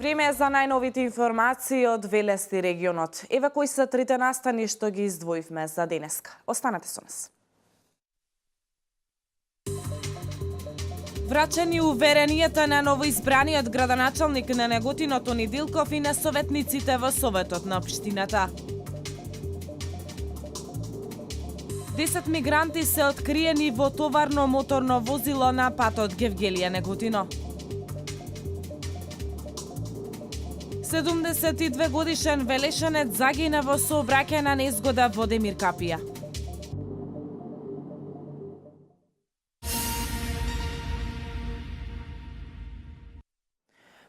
Време е за најновите информации од Велес и регионот. Еве кои се трите настани што ги издвоивме за денеска. Останете со нас. Врачени уверенијата на новоизбраниот градоначалник на Неготино Тони Дилков и на советниците во Советот на општината. 10 мигранти се откриени во товарно моторно возило на патот Гевгелија Неготино. 72 годишен велешенец загина во сообраќајна незгода во Демир Капија.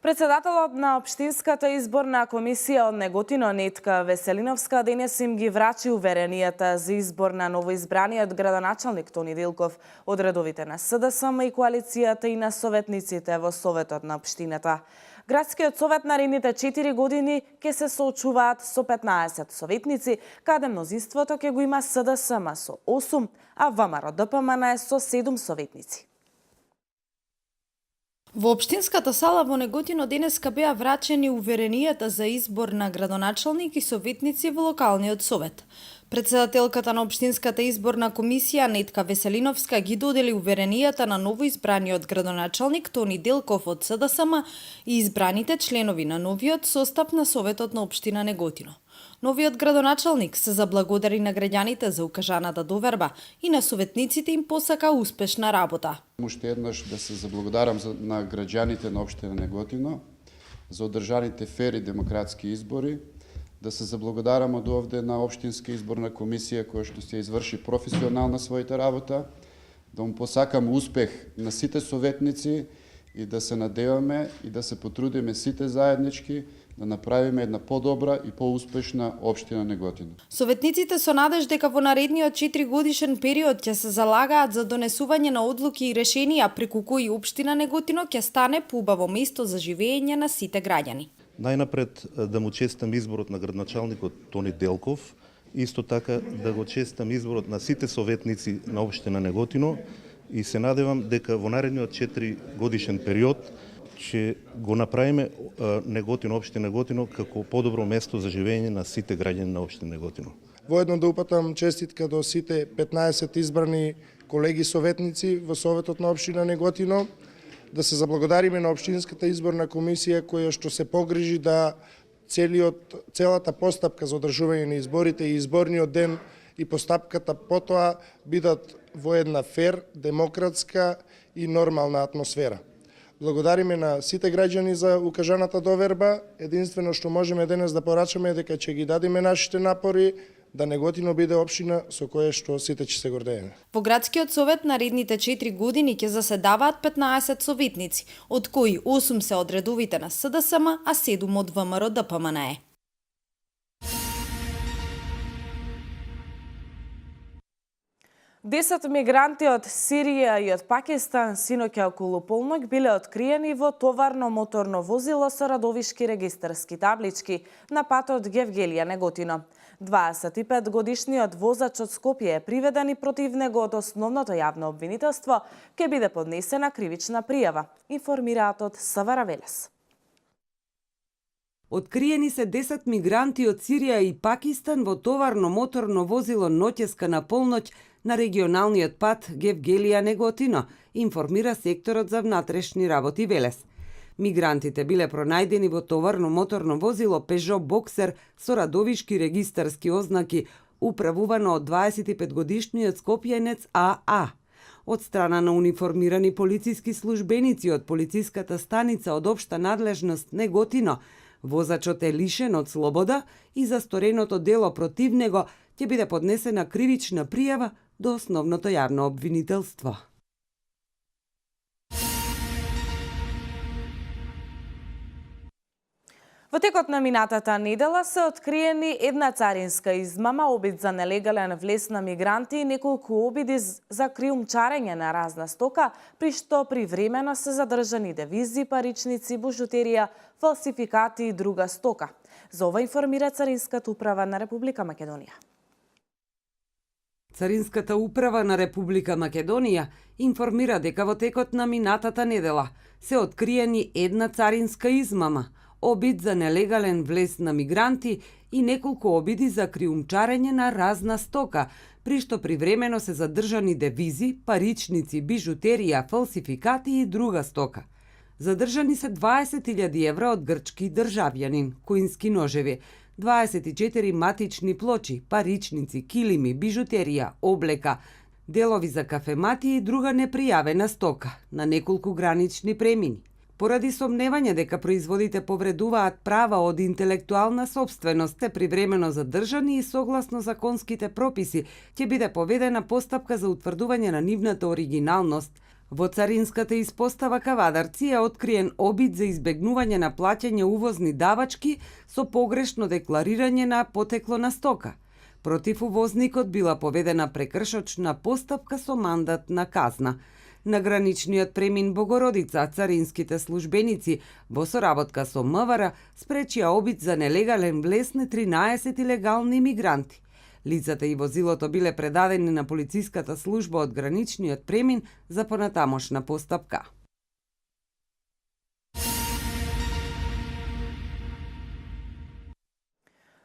Председателот на Општинската изборна комисија од Неготино Нетка Веселиновска денес им ги врачи уверенијата за избор на новоизбраниот градоначалник Тони Дилков од редовите на СДСМ и коалицијата и на советниците во Советот на Општината. Градскиот совет наредните 4 години ќе се соочуваат со 15 советници, каде мнозинството ќе го има СДСМ со 8, а ВМРО ДПМН е со 7 советници. Во Општинската сала во Неготино денеска беа врачени уверенијата за избор на градоначалник и советници во локалниот совет. Председателката на Општинската изборна комисија Нетка Веселиновска ги додели уверенијата на новоизбраниот градоначалник Тони Дилков од СДСМ и избраните членови на новиот состав на Советот на Општина Неготино. Новиот градоначалник се заблагодари на граѓаните за укажаната доверба и на советниците им посака успешна работа. Уште еднаш да се заблагодарам на граѓаните на Општина Неготино за одржаните фер и демократски избори, да се заблагодарам од овде на Општинска изборна комисија која што се изврши професионална својата работа, да му посакам успех на сите советници и да се надеваме и да се потрудиме сите заеднички да направиме една подобра и поуспешна Општина Неготино. Советниците со надеж дека во наредниот 4 годишен период ќе се залагаат за донесување на одлуки и решенија преку кои Општина Неготино ќе стане поубаво место за живење на сите граѓани. Најнапред да му честам изборот на градоначалникот Тони Дилков, исто така да го честам изборот на сите советници на Општина Неготино и се надевам дека во наредниот 4 годишен период ќе го направиме Неготино, Општина Неготино како подобро место за живење на сите граѓани на Општина Неготино. Воедно да упатам честитка до сите 15 избрани колеги советници во Советот на Општина Неготино, да се заблагодариме на Општинската изборна комисија која што се погрижи да целата постапка за одржување на изборите и изборниот ден и постапката потоа бидат во една фер, демократска и нормална атмосфера. Благодариме на сите граѓани за укажаната доверба. Единствено што можеме денес да порачаме е дека ќе ги дадиме нашите напори да Неготино биде општина со која што сите ќе се гордееме. Во градскиот совет наредните 4 години ќе заседаваат 15 советници, од кои 8 се од редовите на СДСМ, а 7 од ВМРО ДПМН. 10 мигранти од Сирија и од Пакистан синоќа околу полноќ биле откриени во товарно моторно возило со радовишки регистарски таблички на патот Гевгелија Неготино. 25 годишниот возач од Скопје е приведен и против него од основното јавно обвинителство ќе биде поднесена кривична пријава, информираат од СВР Велес. Откриени се 10 мигранти од Сирија и Пакистан во товарно моторно возило ноќеска на полноќ на регионалниот пат Гевгелија Неготино, информира секторот за внатрешни работи Велес. Мигрантите биле пронајдени во товарно моторно возило Peugeot Boxer со радовишки регистарски ознаки, управувано од 25 годишниот скопјанец АА. Од страна на униформирани полициски службеници од полициската станица од општа надлежност Неготино, возачот е лишен од слобода и за стореното дело против него ќе биде поднесена кривична пријава до основното јавно обвинителство. Во текот на минатата недела се откриени една царинска измама, обид за нелегален влез на мигранти и неколку обиди за криумчарење на разна стока, при што привремено се задржани девизи, паричници, бужутерија, фалсификати и друга стока. За ова информира Царинската управа на Република Македонија. Царинската управа на Република Македонија информира дека во текот на минатата недела се откриени една царинска измама, обид за нелегален влез на мигранти и неколку обиди за криумчарење на разна стока, при што привремено се задржани девизи, паричници, бижутерија, фалсификати и друга стока. Задржани се 20.000 евра од грчки државјанин, куински ножеви, 24 матични плочи, паричници, килими, бижутерија, облека, делови за кафемати и друга непријавена стока на неколку гранични премини. Поради сомневање дека производите повредуваат права од интелектуална сопственост, те привремено задржани и согласно законските прописи ќе биде поведена постапка за утврдување на нивната оригиналност. Во царинската испостава Кавадарци е откриен обид за избегнување на плаќање увозни давачки со погрешно декларирање на потекло на стока. Против увозникот била поведена прекршочна постапка со мандат на казна. На граничниот премин Богородица царинските службеници во соработка со МВР спречија обид за нелегален влез на 13 илегални мигранти. Лицата и возилото биле предадени на полициската служба од граничниот премин за понатамошна постапка.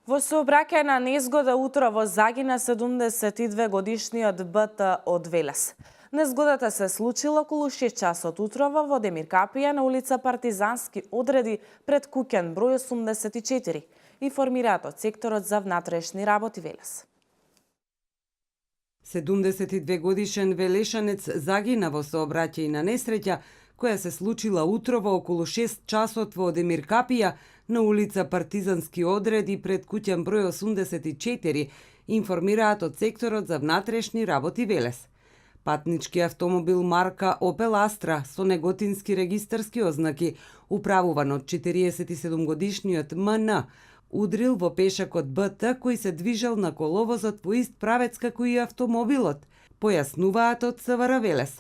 Во сообраќајна незгода утрово загина 72 годишниот БТ од Велес. Незгодата се случила околу 6 часот утрово во Демир Капија на улица Партизански одреди пред куќен број 84, информираат од секторот за внатрешни работи Велес. 72 годишен велешанец загина во сообраќајна несреќа која се случила утрово околу 6 часот во Демир Капија на улица Партизански одреди пред куќен број 84, информираат од секторот за внатрешни работи Велес. Патнички автомобил марка Opel Astra со неготински регистарски ознаки, управуван од 47 годишниот МН, удрил во пешакот БТ кој се движел на коловозот во ист правец како и автомобилот, појаснуваат од СВР Велес.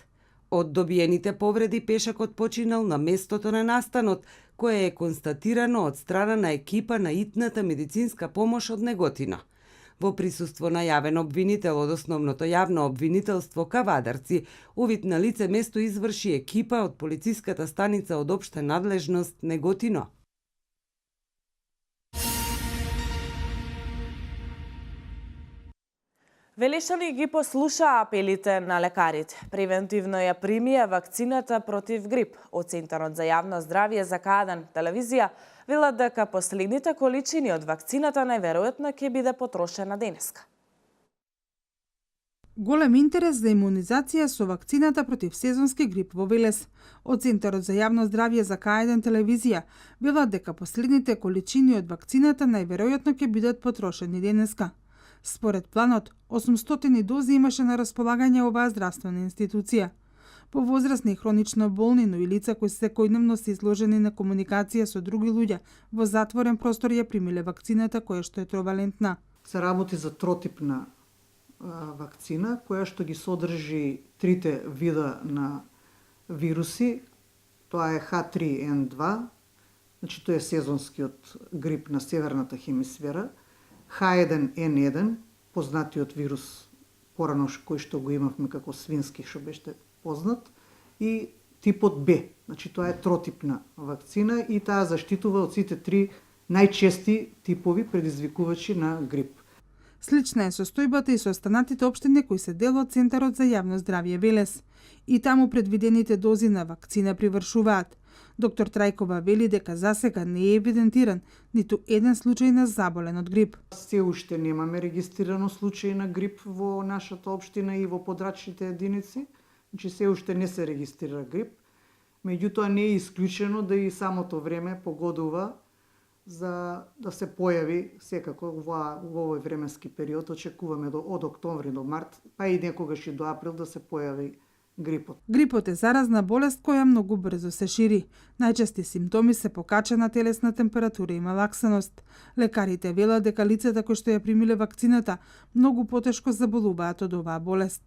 Од добиените повреди пешакот починал на местото на настанот, кое е констатирано од страна на екипа на итната медицинска помош од Неготино. Во присуство на јавен обвинител од основното јавно обвинителство Кавадарци, увид на лице место изврши екипа од полициската станица од општа надлежност Неготино. Велешани ги послушаа апелите на лекарите. Превентивно ја примија вакцината против грип. Од Центарот за јавно здравје за К1 телевизија велат дека последните количини од вакцината најверојатно ќе биде потрошена денеска. Голем интерес за имунизација со вакцината против сезонски грип во Велес. Од Центарот за јавно здравје за К1 телевизија велат дека последните количини од вакцината најверојатно ќе бидат потрошени денеска. Според планот, 800 дози имаше на располагање оваа здравствена институција. По возрастни хронично болни, но и лица кои секојдневно се изложени на комуникација со други луѓе во затворен простор ја примиле вакцината која што е тровалентна. Се работи за тротипна вакцина која што ги содржи трите вида на вируси. Тоа е H3N2, значи тоа е сезонскиот грип на северната хемисфера, H1N1, познатиот вирус порано кој што го имавме како свински, што беше познат, и типот Б. Значи тоа е тротипна вакцина и таа заштитува од сите три најчести типови предизвикувачи на грип. Слична е состојбата и со останатите општини кои се дел од Центарот за јавно здравје Велес. И таму предвидените дози на вакцина привршуваат. Доктор Трајкова вели дека засега не е евидентиран ниту еден случај на заболен од грип. Се уште немаме регистрирано случај на грип во нашата општина и во подрачните единици. Значи се уште не се регистрира грип. Меѓутоа не е исклучено да и самото време погодува за да се појави секако во овој временски период. Очекуваме од октомври до март, па и некогаш и до април да се појави грипот. Грипот е заразна болест која многу брзо се шири. Најчести симптоми се покачена телесна температура и малаксаност. Лекарите велат дека лицата кои што ја примиле вакцината многу потешко заболуваат од оваа болест.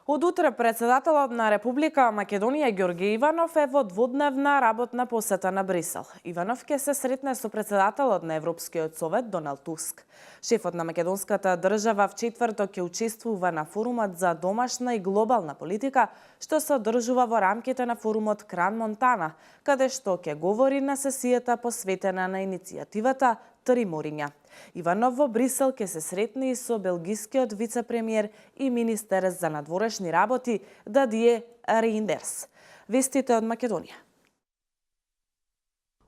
Од утре председателот на Република Македонија Ѓорѓе Иванов е во дводневна работна посета на Брисел. Иванов ќе се сретне со председателот на Европскиот совет Доналд Туск. Шефот на македонската држава в четврток ќе учествува на форумот за домашна и глобална политика, што се одржува во рамките на форумот Кран Монтана, каде што ќе говори на сесијата посветена на иницијативата Три мориња. Иванов во Брисел ќе се сретне и со белгискиот вице-премиер и министер за надворешни работи Дадие Рейндерс. Вестите од Македонија.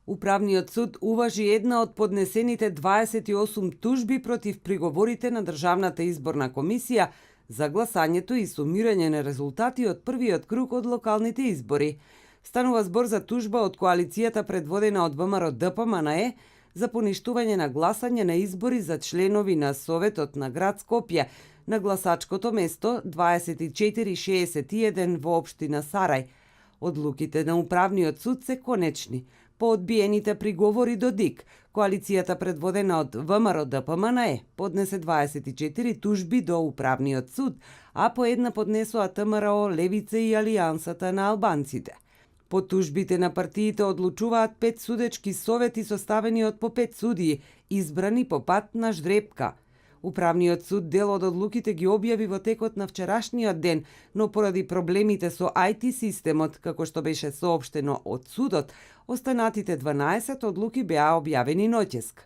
Управниот суд уважи една од поднесените 28 тужби против приговорите на Државната изборна комисија за гласањето и сумирање на резултати од првиот круг од локалните избори. Станува збор за тужба од коалицијата предводена од ВМРО-ДПМНЕ за поништување на гласање на избори за членови на Советот на град Скопје на гласачкото место 2461 во општина Сарај. Одлуките на Управниот суд се конечни. По одбиените приговори до ДИК, коалицијата предводена од ВМРО-ДПМНЕ поднесе 24 тужби до Управниот суд, а по една поднесоа ТМРО, Левица и Алијансата на албанците. По тужбите на партиите одлучуваат 5 судечки совети составени од по 5 судии, избрани по пат на ждрепка. Управниот суд дел од одлуките ги објави во текот на вчерашниот ден, но поради проблемите со IT системот, како што беше соопштено од судот, останатите 12 одлуки беа објавени ноќеск.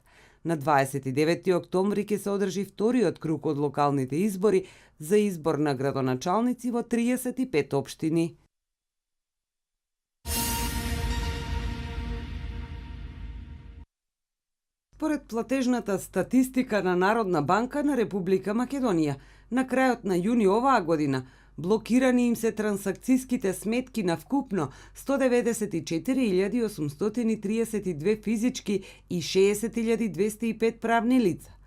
На 29 октомври ќе се одржи вториот круг од локалните избори за избор на градоначалници во 35 општини. Според платежната статистика на Народна банка на Република Македонија, на крајот на јуни оваа година, блокирани им се трансакцијските сметки на вкупно 194.832 физички и 60.205 правни лица.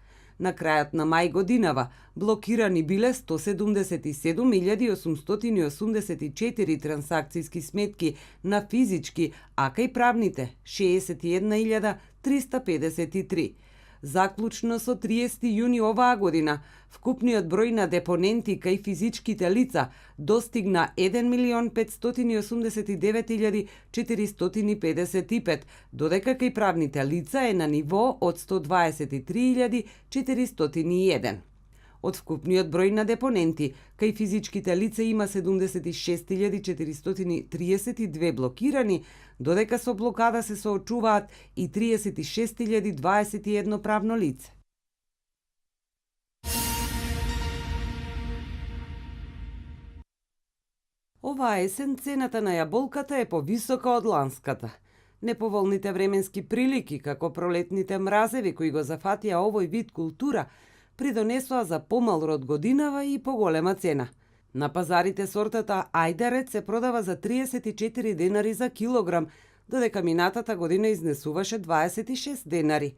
На крајот на мај годинава блокирани биле 177.884 трансакцијски сметки на физички, а кај правните 61.353. Заклучно со 30 јуни оваа година, вкупниот број на депоненти кај физичките лица достигна 1.589.455, додека кај правните лица е на ниво од 123.401. Од вкупниот број на депоненти, кај физичките лица има 76.432 блокирани, додека со блокада се соочуваат и 36.021 правно лице. Оваа есен цената на јаболката е повисока од ланската. Неповолните временски прилики, како пролетните мразеви кои го зафатија овој вид култура, придонесоа за помал род годинава и поголема цена. На пазарите сортата Ајдарет се продава за 34 денари за килограм, додека минатата година изнесуваше 26 денари.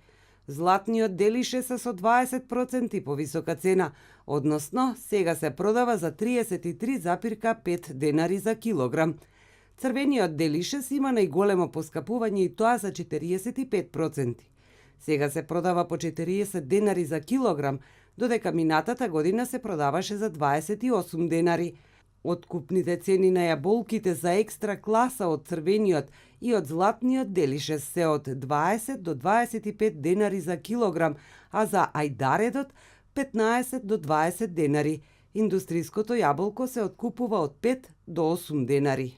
Златниот делише се со 20% повисока цена, односно сега се продава за 33,5 денари за килограм. Црвениот делишес има најголемо поскапување и тоа за 45%. Сега се продава по 40 денари за килограм, додека минатата година се продаваше за 28 денари. Откупните цени на јаболките за екстра класа од црвениот и од златниот делишес се од 20 до 25 денари за килограм, а за ајдаредот 15 до 20 денари. Индустриското јаболко се откупува од 5 до 8 денари.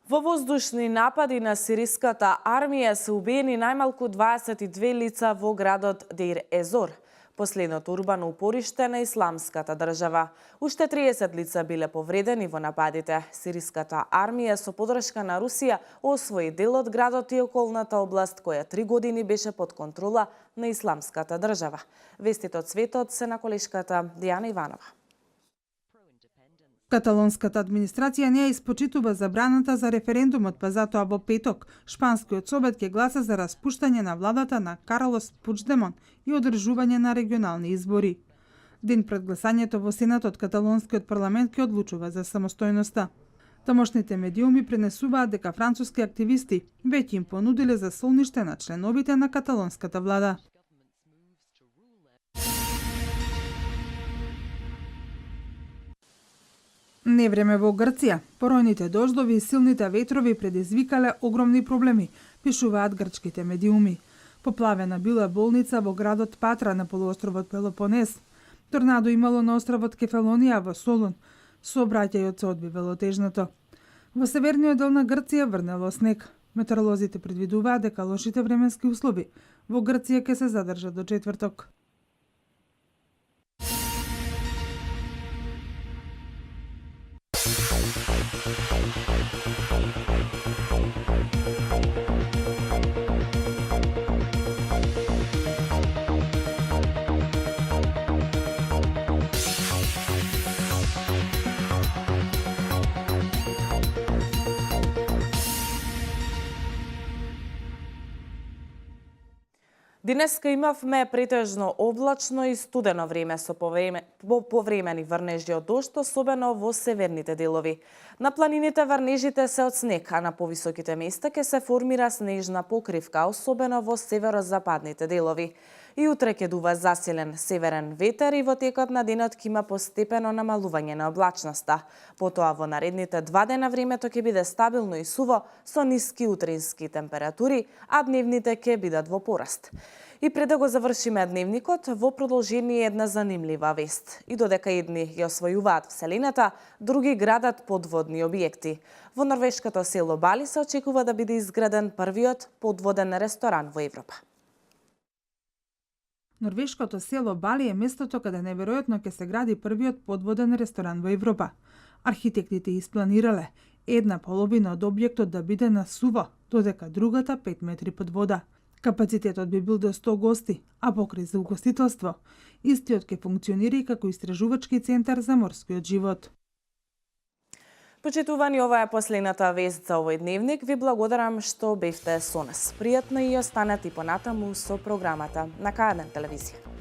Во воздушни напади на сириската армија се убиени најмалку 22 лица во градот Деир Езор, последното урбано упориште на исламската држава. Уште 30 лица биле повредени во нападите. Сириската армија со подршка на Русија освои дел од градот и околната област, која 3 години беше под контрола на исламската држава. Вестите од светот се на колешката Дијана Иванова. Каталонската администрација не ја испочитува забраната за референдумот, па затоа во петок шпанскиот совет ќе гласа за распуштање на владата на Карлос Пучдемон и одржување на регионални избори. Ден пред гласањето во Сенатот, каталонскиот парламент ќе одлучува за самостојноста. Тамошните медиуми пренесуваат дека француски активисти веќе им понудиле за солниште на членовите на каталонската влада. Невреме во Грција. Поројните дождови и силните ветрови предизвикале огромни проблеми, пишуваат грчките медиуми. Поплавена била болница во градот Патра на полуостровот Пелопонес. Торнадо имало на островот Кефалонија во Солун. Сообраќајот се одбивало тежното. Во северниот дел на Грција врнело снег. Метеоролозите предвидуваат дека лошите временски услови во Грција ќе се задржат до четврток. Денеска имавме претежно облачно и студено време со повремени врнежи од дожд, особено во северните делови. На планините врнежите се од снег, а на повисоките места ќе се формира снежна покривка, особено во северозападните делови. И утре ќе дува засилен северен ветер и во текот на денот ќе има постепено намалување на облачноста. Потоа во наредните 2 дена времето ќе биде стабилно и суво со ниски утрински температури, а дневните ќе бидат во пораст. И пред да го завршиме дневникот, во продолжение една занимлива вест. И додека едни ја освојуваат вселената, други градат подводни објекти. Во норвешкото село Бали се очекува да биде изграден првиот подводен ресторан во Европа. Норвешкото село Бали е местото каде неверојатно ќе се гради првиот подводен ресторан во Европа. Архитектите испланирале една половина од објектот да биде на суво, додека другата 5 метри под вода. Капацитетот би бил до 100 гости, а покрај за угостителство, истиот ќе функционира и како истражувачки центар за морскиот живот. Почитувани, ова е последната вест за овој дневник. Ви благодарам што бевте со нас. Пријатно и останете понатаму со програмата на К1 телевизија.